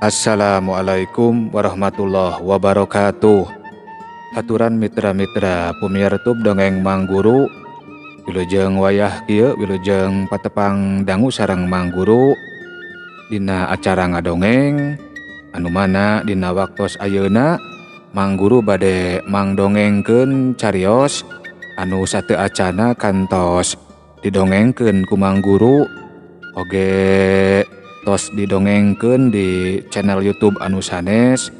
Assalamualaikum warahmatullahi wabarakatuh. Aturan mitra-mitra pumiartub dongeng Mang Guru, wilujeng wayah kieu wilujeng patepang dangu sareng Mang Guru dina acara ngadongeng anu mana dina waktos ayeuna Mang Guru bade mangdongengkeun carios anu sateu acana kantos didongengkeun ku Mang Guru oge tos didongengkeun di channel YouTube anu sanes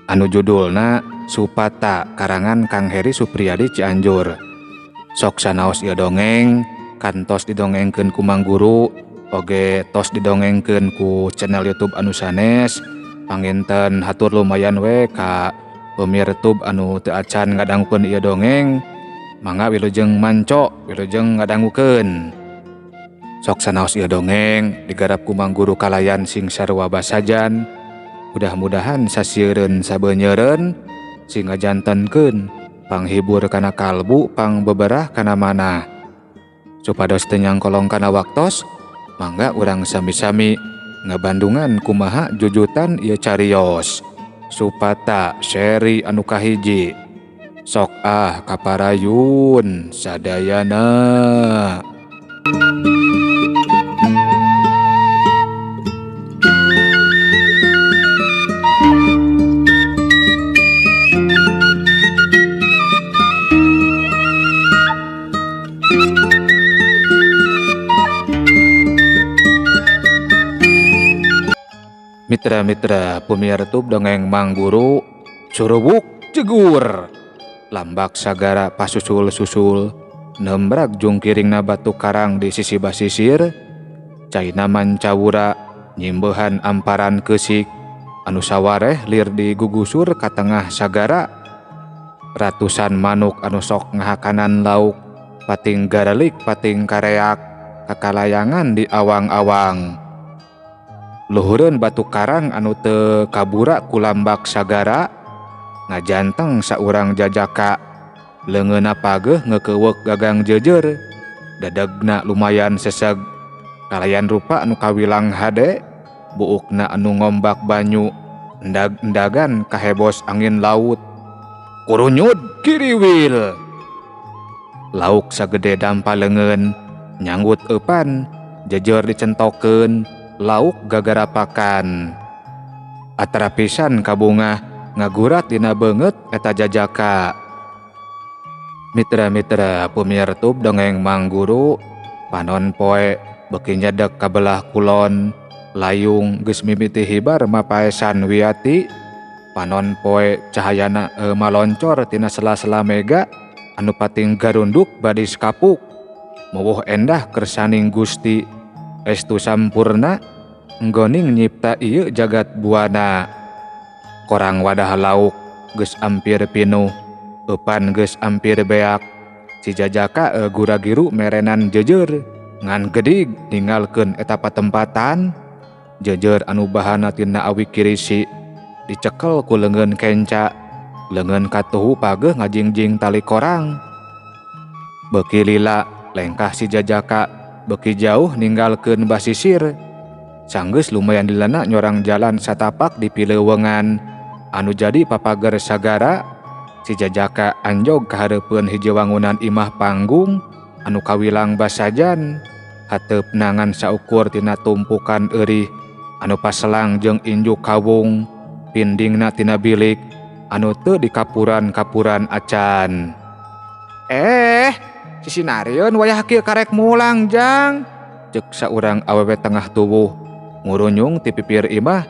anu judulna Supata karangan Kang Heri Supriyadi Cianjur. Sok sanaos ieu dongeng kantos didongengkeun ku Mang Guru oge tos didongengkeun ku channel YouTube anu sanes. Panginten hatur lumayan we ka pemirtub anu teu acan ngadangukeun ieu dongeng, mangga wilujeng manco wilujeng ngadangukeun. Sok sanaos ieu dongeng digarap ku Mang Guru kalayan sing sarua basajan. Mudah-mudahan sasieureun sabeunyereun sing ngajantenkeun panghibur kana kalbu pangbeberah kana manah. Supados teu nyangkolong kana waktos, mangga urang sami-sami ngabandungan kumaha jujutan ieu carios Supata seri anu kahiji. Sok ah kaparayun sadayana. Mitra-mitra pumiartub dongeng Mang Guru, surubuk jegur lambak sagara pasusul-susul nembrag jungkiringna batu karang di sisi basisir, caina mancawura nyimbehan amparan keusik anu sawareh lir digugusur ka tengah sagara. Ratusan manuk anu sok ngahakanan lauk pating garelik pating kareak kakalayangan di awang-awang. Luhureun batu karang anu teu kabura ku lambak sagara ngajanteng saurang jajaka, leungeunna pageuh ngeukeweuk gagang jeujeur, dadegna lumayan seseg kalayan rupa anu kawilang hade, buukna anu ngombak banyu endag-endagan kahebos angin laut. Kurunyud kiriwil lauk sagede dampa leungeun nyanggut eupan jeujeur dicentokeun lauk gagarapakan. Atara pisan kabungah ngagurat dina beungeut eta jajaka. Mitra-mitra pumiartub dongeng Mang Guru, panon poe beuki nyedek ka belah kulon, layung geus mimiti hibar mapaesan wiati. Panon poe cahayana maloncor tina sela-sela mega anu pating garunduk badis kapuk. Meuweuh endah kersaning Gusti estu sampurna nggoning nyipta ieu jagat buana. Korang wadah lauk geus ampir pinuh, eupan geus ampir beak. Si jajaka gura-giru merenan jeujeur ngan gedig ninggalkeun eta patempatan. Jeujeur anu bahana tina awi kirisi dicekel ku leungeun kenca, leungeun katuhu pageuh ngajingjing tali korang. Beuki lila lengkah si jajaka beuki jauh ninggalkeun basisir. Sanggeus lumayan dilana nyorang jalan satapak di pileuweungan anu jadi papager sagara. Si jajaka anjog kahareupeun hiji wangunan imah panggung anu kawilang basajan, hateupna ngan saukur tina tumpukan eurih anu paselang jeung injuk kawung, pindingna tina bilik anu teu dikapuran-kapuran acan. Si sinarieun wayah kieu karek mulang jang, ceuk saurang awewe tengah tuwuh ngurunyung ti pipir imah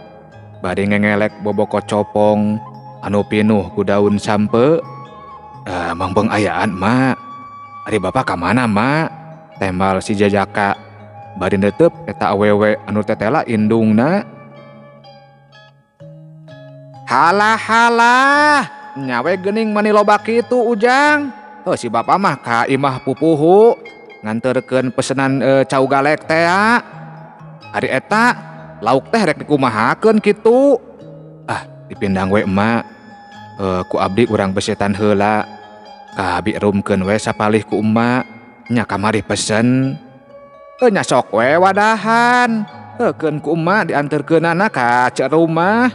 bari ngengelek boboko copong anu pinuh ku daun sampe. Mangbeung ayaan mak, ari bapak ka mana mak? Tembal si jajaka bari neuteub eta awewe anu tetela indungna. Halah-halah, nyawe geuning mani loba kitu ujang. Heuh, si bapak mah ka imah pupuhu nganterkeun pesenan cau galek teh. Ari eta lauk teh rek dikumahakeun kitu. Ah, dipindang we emak. Ku abdi urang besetan heula. Ka abi rumkeun we sapalih ku emak. Nya kamari pesen. Nya sok we wadahan. Heukeun ku emak dianterkeunana ka cek rumah.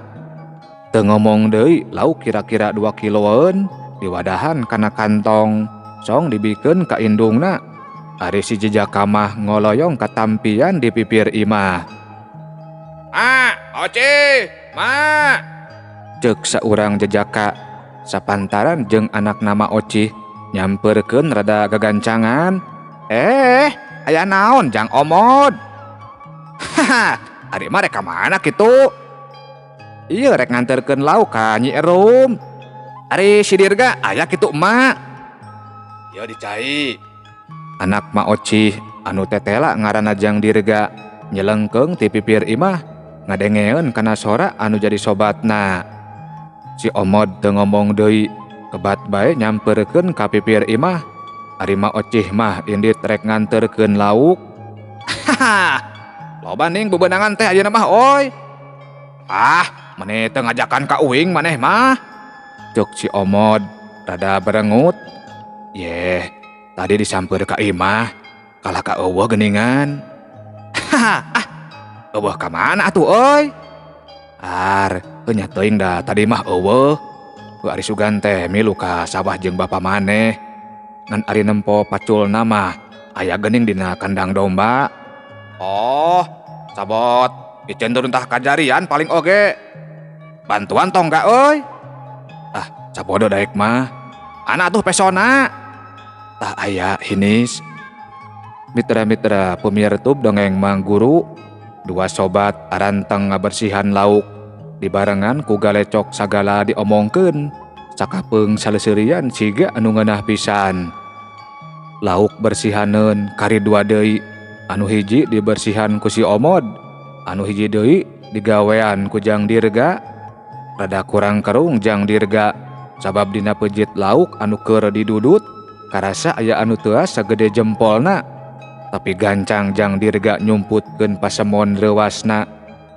Teu ngomong deui lauk kira-kira 2 kiloeun diwadahan kana kantong song dibikeun ka indungna. Ari si jejaka mah ngoloyong katampian di pipir imah. "Ah, Oci, Ma!" Ceuk saurang jejaka sapantaran jeung anak nama Oci nyamperkeun rada gagancangan. "Eh, aya naon Jang Omod?" "Haha, ari mah rek ka mana kitu?" "Ieu rek nganterkeun lauk ka Nyi Erum." "Ari si Dirga aya kitu emak?" "Ieu dicai." Anak Ma Oci anu tetela ngaranna Jang Dirga nyelengkeung ti pipir imah ngadengeun kana sora anu jadi sobatna. Si Omod teu ngomong deui, kebat bae nyamperkeun ka pipir imah. Ari Ma Ocih mah indit rek nganterkeun lauk. "Haha, loba ning bebenangan teh ayeuna mah oy." "Ah, maneh teu ngajakan ka uing maneh mah." Ceuk si Omod rada berengut. "Yeh, tadi disamper ka imah, kalah ka eueuh geuningan." "Haha, ah, eueuh ka mana atuh euy?" "Ar, heuh nya teuing da tadi mah eueuh. Heuh ari sugan teh milu ka sawah jeung bapa maneh. Ngan ari nempo paculna mah aya geuning dina kandang domba." "Oh, sabot iceun turuntah kajarian paling oge. Bantuan tong ga euy?" "Ah, sabodo daek mah. Anak tuh pesona." Tah aya hinis. Mitra-mitra pemirtub dongeng Mang Guru, dua sobat aranteng ngabersihan lauk dibarengan ku galecok sagala diomongkeun. Sakapeung saleseurian siga anu ngeunah pisan. Lauk bersihaneun kari dua deui, anu hiji dibersihan ku si Omod, anu hiji deui digawean ku Jang Dirga. Rada kurang kerung Jang Dirga sabab dina pejit lauk anu keur didudut karasa aya anu teuas sagede jempolna. Tapi gancang Jang Dirga nyumputkeun pasemon reuasna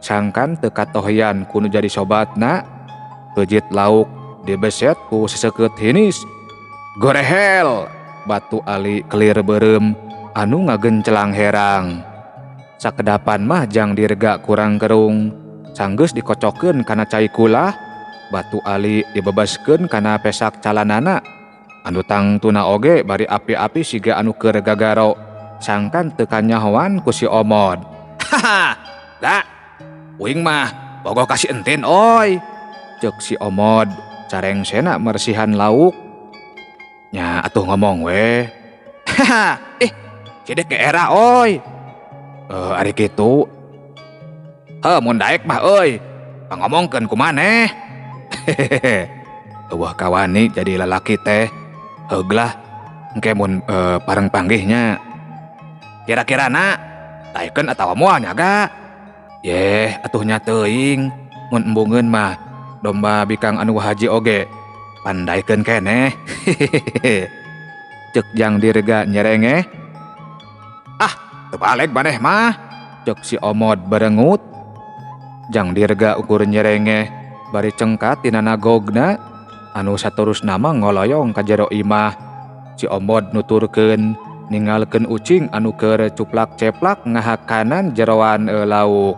sangkan teu katohyan ku nu jadi sobatna. Pejit lauk dibeset ku sesekeut hinis. Gorehel batu ali kelir beureum anu ngagencelang herang. Sakedapan mah Jang Dirga kurang kerung, sanggeus dikocokeun kana cai kulah, batu ali dibebaskeun kana pesak calanana. Anu tangtuna oge bari api-api siga anu keur gagaro, sangkan teu kanyahoan ku si Omod. "Haha, da, uing mah bogoh ka si Entin oy," ceuk si Omod carengsena mersihan lauk. "Nya atuh ngomong we." "Haha, ih, cidek ke era oy." Ari kitu. "Heuh mun daek mah euy, pangomongkeun ku maneh." Hehehe. Eueuh kawani jadi lalaki teh. Heug lah, engke mun pareng panggihnya. Kira-kirana daekeun atawa moal nya ga? Yeh, atuh nya teuing, mun embungeun mah domba bikang anu haji oge pandaikeun keneh. Hehehe. Ceuk Jang Dirga nyerengeh. "Ah, teu baleg maneh mah," ceuk si Omod berengut. Jang Dirga ukur nyerengeh bari cengkat tina nagogna anu saterusna mah ngoloyong ka jero imah. Si Omod nuturkeun ninggalkeun ucing anu keur cuplak-ceplak ngahakanan jeroan lauk.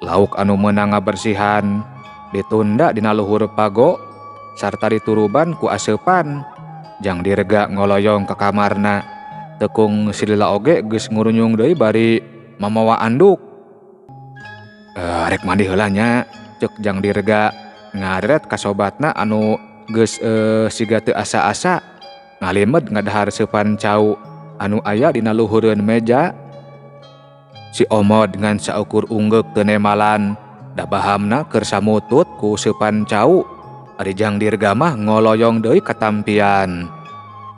Lauk anu meunang ngabersihan ditunda dina luhur pago sarta dituruban ku aseupan. Jang Dirga ngoloyong ka kamarna. Tekung silila oge geus ngurunyung deui bari mamawa anduk. Rek mandi heula nya, ceuk Jang Dirga ngaret ka sobatna anu geus siga teu asa-asa ngalimed ngadahar seupan cau anu aya dina luhureun meja. Si Omod ngan saukur unggeuk teu nemalan, da bahamna keur samutut ku seupan cau. Ari Jang Dirga mah ngoloyong deui katampian.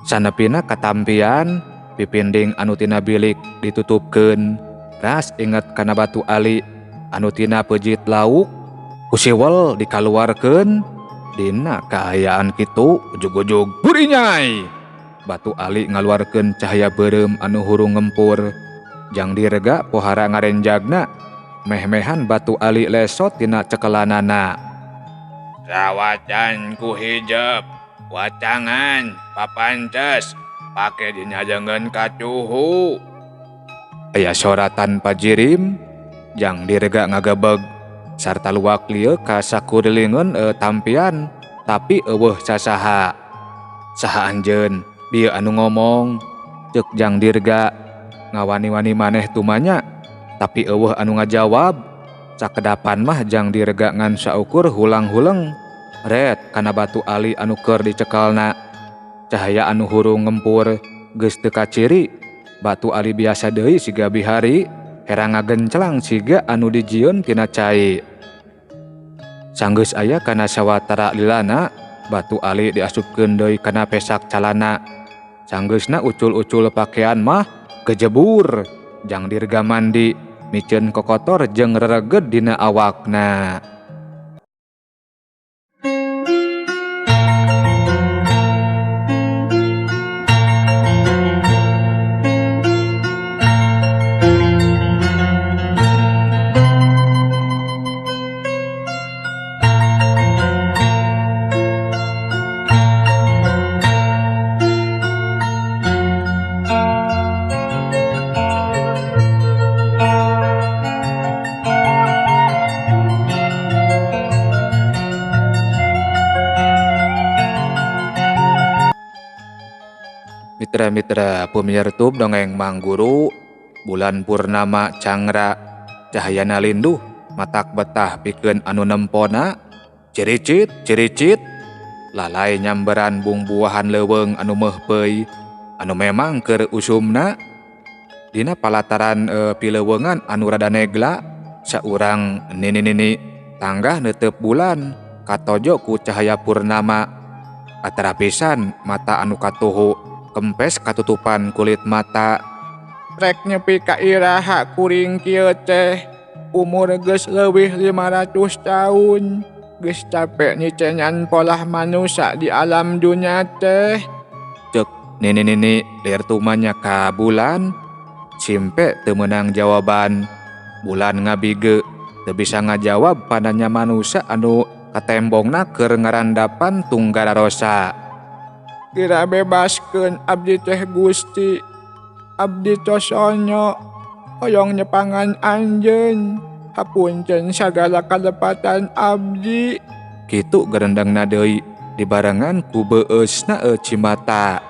Sanepina katampian, pipinding anu tina bilik ditutupkeun. Ras inget kana batu ali anu tina pejit lauk, ku siwel dikaluarkeun. Dina kaayaan kitu ujug-ujug burinyai. Batu ali ngaluarkeun cahaya beureum anu hurung ngempur. Jang Dirga pohara ngarenjagna, meh-mehan batu ali lesot tina cekelanana. Sawacan ku hijab, wacangan, papances, pake dinyajengeun kacuhu. Aya sora tanpa jirim. Jang Dirga ngagebeg sarta luak lieu ka sakurilingeun tampian tapi eueuh sasaha. Saha anjeun bieu anu ngomong ceuk Jang Dirga ngawani-wani maneh tumanya tapi eueuh anu ngajawab. Sakedapan mah Jang Dirga ngan saukur hulang-huleng ret kana batu ali anu keur dicekelna. Cahaya anu hurung ngempur geus teu kaciri. Batu ali biasa deui siga bihari herang ngagencelang siga anu dijieun tina cai. Sanggeus aya kana sawatara lilana batu ali diasupkeun deui kana pesak calana. Sanggeusna ucul-ucul pakean mah kejebur. Jang Dirga mandi miceun kokotor jeung rereged dina awakna. Mitra-mitra pemirtub dongeng Mang Guru, bulan purnama cangra cahayana linduh matak betah pikeun anu nempona. Ciricit ciricit lalai nyamberan bungbuahan leuweung anu meuhpeuy anu memang keur usumna. Dina palataran pileuweungan anu rada negla saurang nini-nini tanggah neuteup bulan katojo ku cahaya purnama. Atara pisan mata anu katuhu kempes katutupan kulit mata. Rek nyepi ka iraha kuring kieu teh umur geus leuwih 500 tahun geus capek nyicengan polah manusia di alam dunya teh. Ceuk nini-nini lieur tumanya ka bulan. Simpe teu meunang jawaban. Bulan ngabige teu bisa ngajawab pananya manusia anu katembongna keur ngarandapan tunggara rosa. Kira bebaskeun abdi teh Gusti. Abdi tosonyo hoyong nyepangan anjeun. Hapunten sagala kalepatan abdi. Kitu gerendengna deui dibarengan ku beueusna cimata.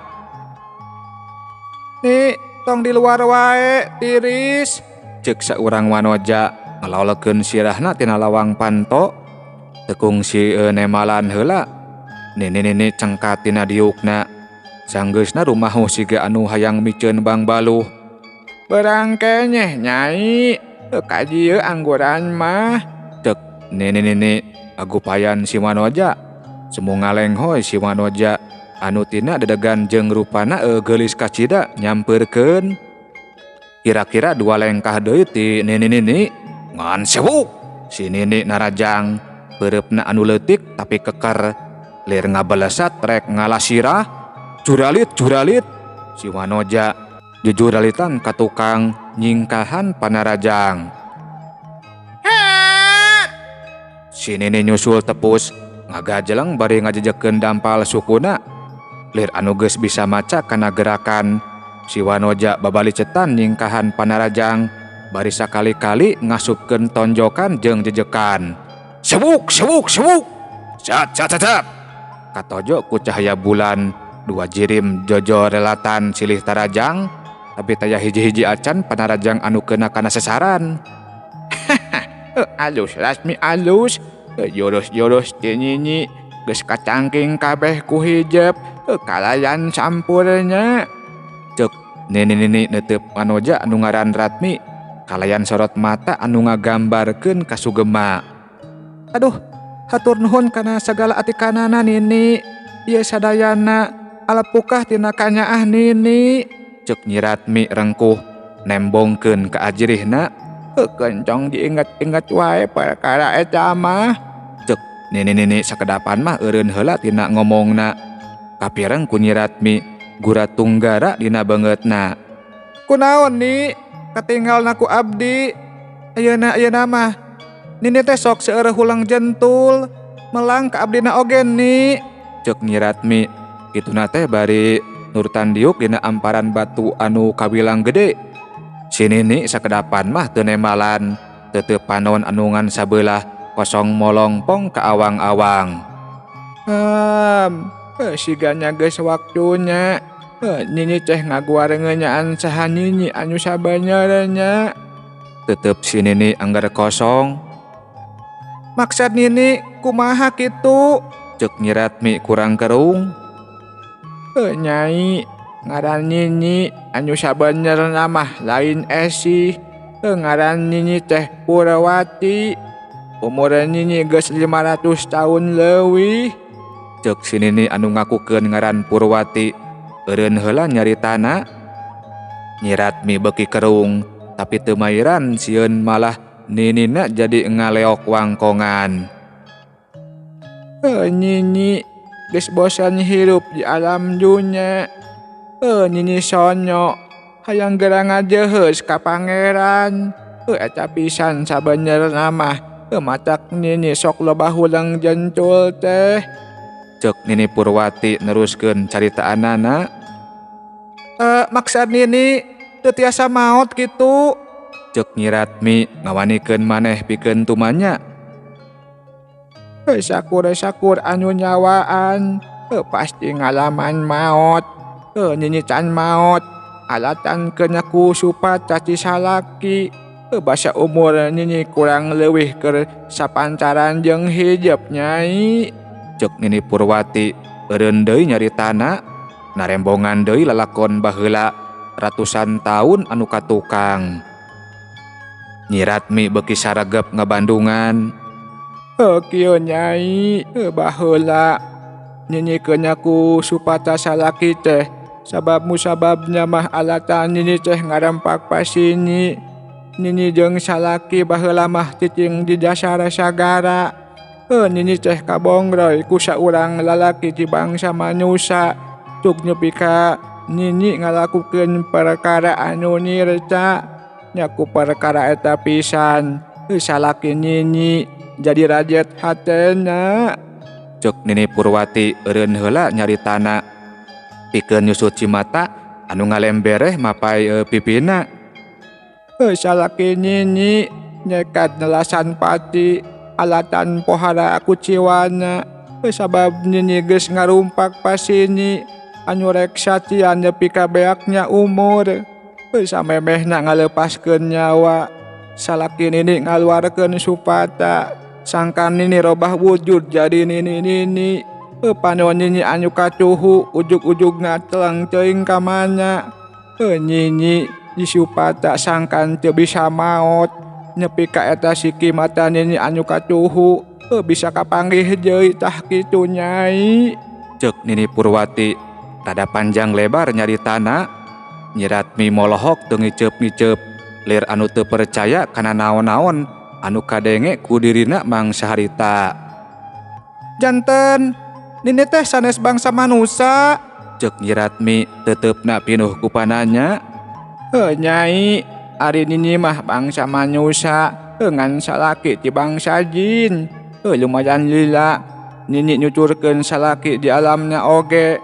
Ni tong di luar wae tiris. Ceuk saurang wanoja ngalolekeun sirahna tina lawang panto. Tekung si nemalan heula. Nini-nini cengkat tina diukna. Sanggeusna rumahu siga anu hayang miceun bangbaluh. Berang kenyeh nyai, kaji angguran mah. Cek nini-nini agupayan si Manoja. Semu ngalenghoy si Manoja anu tina dedegan jeung rupana geulis kacida nyampeurkeun. Kira-kira dua lengkah deui ti nini-nini ngan sewuk. Si nini narajang peureupna anu leutik tapi keker. Lir ngabalesat rek ngalasirah. Juralit juralit si Wanoja jujuralitan ka tukang nyingkahan panarajang. Si nini nyusul tepus ngagajeleng bari ngajejekeun dampal sukuna. Lir anu geus bisa maca kana gerakan si Wanoja babalicetan nyingkahan panarajang bari sakali-kali ngasupkeun tonjokan jeung jejekan. Sewuk sewuk sewuk cat cat cat. Katojo ku cahaya bulan dua jirim jojo relatan silih tarajang tapi taya hiji-hiji acan panarajang anu kena kana sasaran. Alus rasmi alus jurus-jurus ti nyinyi geus kacangking kabeh ku hijeb kalayan sampurnya. Ceuk nini-nini neuteup Manoja anu ngaran Ratmi kalayan sorot mata anu ngagambarkeun kasugema. Aduh, hatur nuhun kana sagala atikanana nini. Ieu sadayana alepukah tina kanyaah nini. Ceuk Nyi Ratmi rengkuh nembongkeun ka ajirihna. Kencong diinget-inget wae perkara eta mah. Ceuk nini-nini sakedapan mah eureun heula tina ngomongna. Kapireng ku Nyi Ratmi gura tunggara dina beungeutna. Kunaon ni katinggalna ku abdi. Ayeuna mah nini teh sok seueur hulang jentul melang ka abdina oge ni. Ceuk Nyi Ratmi kituna teh bari nurutan diuk dina amparan batu anu kawilang gede. Si nini sakedapan mah teu nemalan, Kateteu panon anu ngan sabelah kosong molongpong ka awang-awang. Sigana geus waktuna. Nini teh ngaguar ngenyaan saha nini anu sabenerna. Tetep si nini anggar kosong. Maksud nini kumaha kitu? Cek Nyi Ratmi kurang kerung. Nyai, ngaran nini anu sabenerna mah lain Esi. Ngaran nini teh Purwati. Umur nini geus 500 tahun leuwih. Cek si nini anu ngakukeun ngaran Purwati. Eureun heula nyaritana. Nyi Ratmi beuki kerung, tapi teu mairan sieun malah ninina jadi ngaleok wangkongan. Nini geus bosan hirup di alam dunya. Nini sonyo hayang geura ngajeheus ka pangeran. Eta pisan sabenerna mah. Matak nini sok loba huleng jentul teh. Cek Nini Purwati neruskeun caritaanana. Maksud nini teu tiasa maot kitu? Cek Nyi Ratmi ngawanikeun maneh pikeun tumanya. Sakur-sakur anu nyawaan pasti ngalaman maot. Nini can maot alatan kena ku supata ti salaki. Basa umur nini kurang leuwih keur sapancaran jeung hijab nyai. Cek Nini Purwati eureun deui nyaritana. Narembongan deui lalakon baheula ratusan taun anu katukang. Nyi Ratmi beuki saregep ngabandungan. Kieu nyai, baheula nini kena ku supata salaki teh. Sabab musababnya mah alatan nini teh ngarempak pasini. Nini jeung salaki baheula mah cicing di dasar sagara. Nini teh kabongroy ku saurang lalaki ti bangsa manusa. Tuk nepi ka nini ngalakukeun perkara anu nirca. Nya ku perkara eta pisan salaki nini jadi rajet hatena. Cek Nini Purwati eureun heula nyaritana. Pikeun nyusut cimata anu ngalembereh mapai pipina. Salaki nini nyekat nelasan pati alatan pohara kuciwana. Sabab nini geus ngarumpak pasini anu rek satian nepi ka beaknya umur. Samemehna ngalepaskeun nyawa. Salaki nini ngaluarkeun supata. Sangkan nini robah wujud jadi nini-nini. Panon nini anu katuhu ujug-ujug ngatelang teuing ka mana. Nini disupata sangkan teu bisa maot. Nepi ka eta siki mata nini anu katuhu bisa kapanggih deui tah kitu nyai. Cek Nini Purwati rada panjang lebar nyaritana. Nyi Ratmi molohok teu ngiceup-ngiceup lir anu teu percaya kana naon-naon anu kadenge ku dirina mangsa harita. Janten nini teh sanes bangsa manusa. Cek Nyi Ratmi teteupna pinuh ku pananya. Nyai, ari nini mah bangsa manusa ngan salaki ti bangsa jin. Lumayan lila nini nyucurkeun salaki di alamna oge.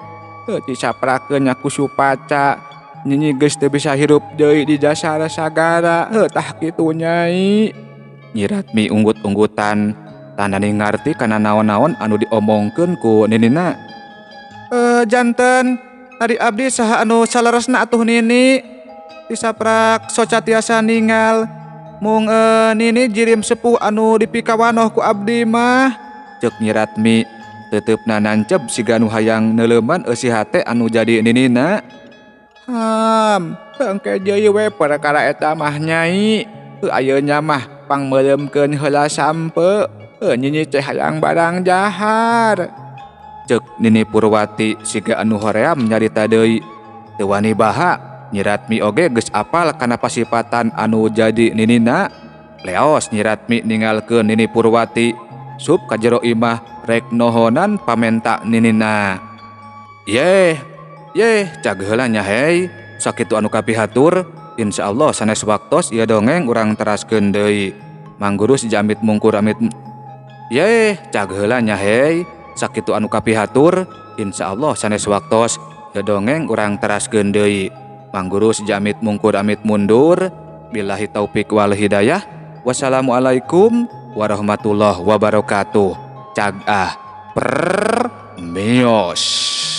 Disaprakeun ku supaca. Nini geus teu bisa hirup deui di dasar sagara. Tah kitu nyai. Nyi Ratmi unggut-unggutan tandani ngarti kana naon-naon anu diomongkeun ku ninina. Janten ari abdi saha anu saleresna atuh nini? Disaprak soca tiasa ningal. Mung nini jirim sepuh anu dipikawanoh ku abdi mah. Cek Nyi Ratmi teteupna nancep siga nu hayang neuleuman eusi hate anu jadi ninina. Engke deui we perkara eta mah nyai. Ayeuna mah pangmeuleumkeun heula sampe. Nini teh hayang barang dahar. Cek Nini Purwati siga anu hoream nyarita deui. Teu wani baha Nyi Ratmi oge geus apal kana pasipatan anu jadi ninina. Leos Nyi Ratmi ninggalkeun Nini Purwati sup ka jero imah rek nohonan pamenta ninina. Yeh, yeh, cag heula nya hei. Sakitu anu kapihatur, insyaallah sanes waktos ieu dongeng urang teraskeun deui. Mangguru si Jamit mungkur amit. Yeh, cag heula nya hei. Sakitu anu kapihatur, insyaallah sanes waktos ieu dongeng urang teraskeun deui. Mangguru si Jamit mungkur amit mundur. Billahi taufik wal hidayah. Wassalamualaikum warahmatullahi wabarakatuh. Cag ah. Prrr, mios.